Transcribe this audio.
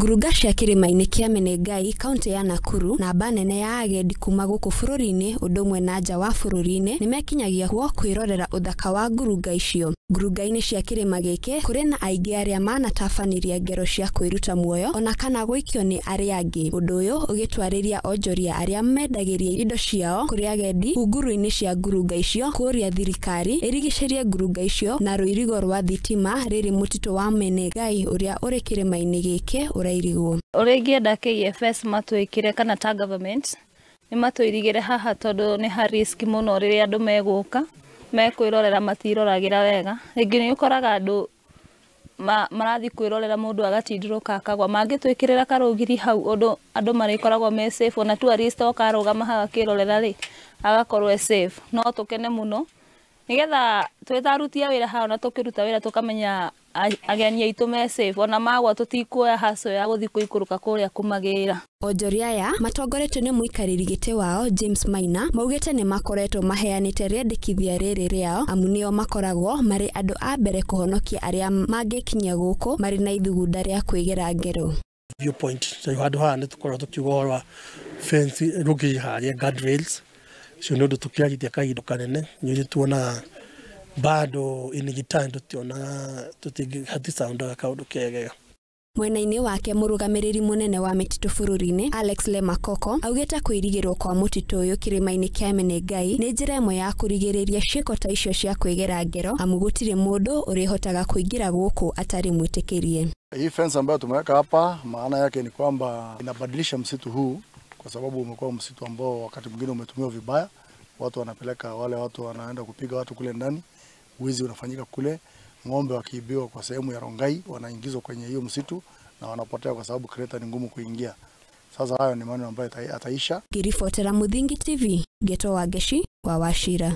Ngurunga cia kĩrĩma-inĩ kĩa Menengai kaunti ya Nakuru namba nene ya agendi kuma gũkũ bũrũri-inĩ ũndũ ũmwe na nja wa bũrũri-inĩ nĩmekinyagia kuo kwĩrorera ũthaka wa ngurunga icio. Ngurunga-inĩ cia kĩrĩma gĩkĩ kũrĩ na aingĩ arĩa manatabanĩria ngero cia kwĩruta muoyo ona kana gũikio nĩ arĩa angĩ. Ũndũ ũyũ ũgĩtwarĩria onjoria arĩa mendagĩria indo ciao kũrĩ agendi hunguru-inĩ cia ngurunga icio kũũria thirikari ĩrigicĩrie ngurunga icio na rũirigo rwa thitima rĩrĩ mũtitũ wa Menengai ũrĩa ũrĩ kĩrĩma-inĩ gĩkĩ ũrairigwo. Ũrĩa ingĩenda KFS matwĩkĩre kana ta government nĩ matũirigĩre haha tondũ nĩ ha risk mũno rĩrĩa andũ megũka mekwĩrorera matiroragĩra wega. Rĩngĩ nĩ ũkoraga andũ marathiĩ kwĩrorera mũndũ agatindĩrũka akagwa. Mangĩtwĩkĩrĩra karũgiri hau ũndũ andũ marĩkoragwo me safe, ona tourist oka arũgama hau akĩrorera rĩ agakorwo e safe. No tũkene mũno nĩgetha twĩ ta aruti a wĩra haha ona tũkĩruta wĩra tũkamenya ageni aitũ me safe, ona magwa tũtikuoya haco ya gũthiĩ kũikũrũka kũrĩa kũmagĩra. Onjoria aya matongoretio nĩ mũikarĩri gĩtĩ wao James Maina maugĩte nĩ makoretwo maheanĩte rĩendekithia rĩrĩ rĩao amu nĩo makoragwo marĩ andũ a mbere kũhonokia arĩa mangĩkinya gũkũ marĩ na ithugunda rĩa kwĩgera ngero. Viewpoint handũ haha nĩ tũkoragwo tũkiuga ũhoro wa fence rũgiri harĩa guardrails icio nĩ ũndũ tũkĩarithia kahinda kanene nĩ tuonaga bado inigitani tutionaga hatisoundaga kaũndũ kegega. Mwena-inĩ wake mũrũgamĩrĩri mũnene wa mĩtitũ bũrũri-inĩ Alex Lemakoko augĩte kwĩrigĩrwo kwa mũtitũ ũyũ kĩrĩma-inĩ kĩa Menengai nĩ njĩra ĩmwe ya kũrigĩrĩria ciĩko ta icio cia kwĩgera ngero amu gũtirĩ mũndũ ũrĩhotaga kũingĩra gũkũ atarĩ mwĩtĩkĩrie. Hii fence ambayo tumeweka hapa maana yake ni kwamba inabadilisha msitu huu kwa sababu umekuwa msitu ambao wakati mwingine umetumiwa vibaya. Watu wanapeleka wale watu wanaenda kupiga watu kule ndani, wizi unafanyika kule, ng'ombe wakiibiwa kwa sehemu ya Rongai wanaingizwa kwenye hiyo msitu na wanapotea kwa sababu kreta ni ngumu kuingia. Sasa hayo ni maneno ambayo ataisha. Kirifotera Muthingi TV, Geto Wageshi wa Wachira.